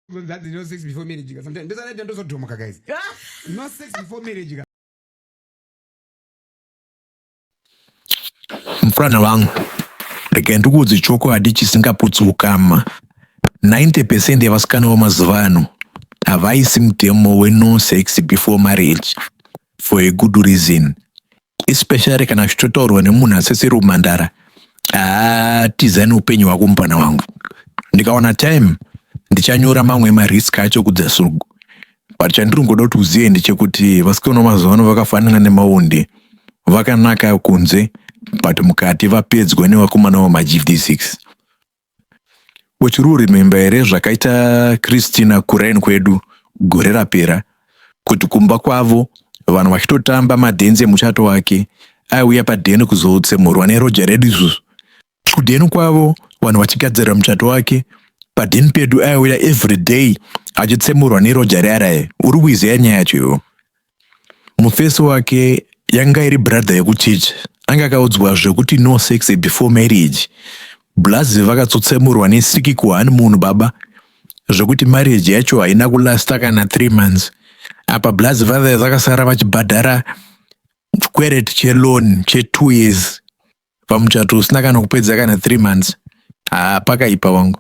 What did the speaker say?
That's no sex before marriage ka. Sometimes ndosana ndozodhomoka guys. No sex before marriage ka. Mfana wangu, rega ndikuudze chokwadi chisingaputsi ukama. 90 percent yevasikana vamazuva ano havaisi mutemo weno sex before marriage for a good reason especially kana zvichitotaurwa nemunhu asisiri umhandara. Haa, tiza neupenyu hwako mupana wangu. Ndikawana time ndichanyora mamwe emarisk acho kudzasugu, but chandiri kungoda kuti uzive ndechekuti vasikana vamazuva ano vakafanana nemaonde, vakanaka kunze but mukati vapedzwa nevakomana vamagd6. Uchiri uremember here zvakaita Christina kuraini kwedu gore rapera, kuti kumba kwavo vanhu vachitotamba madhenzi emuchato wake, aiuya padheni kuzotsemurwa neroja redu isusu? Kudheni kwavo vanhu vachigadzirira muchato wake, padheni pedu aiuya everyday achitsemurwa neroja rearaye. Uri kuiziva nyaya yacho iwo? Mufesi wake yanga iri brother yekuchechi, anga akaudzwa zvekuti no sex before marriage. Blazi vakatsotsemurwa nesiki kuhoneymoon baba, zvekuti marriage yacho haina kulasta kana 3 months. Apa blazi vave vakasara vachibhadhara chikwereti cheloan che2 years pamuchato usina kana kupedza kana 3 months. Haa, pakaipa wangu.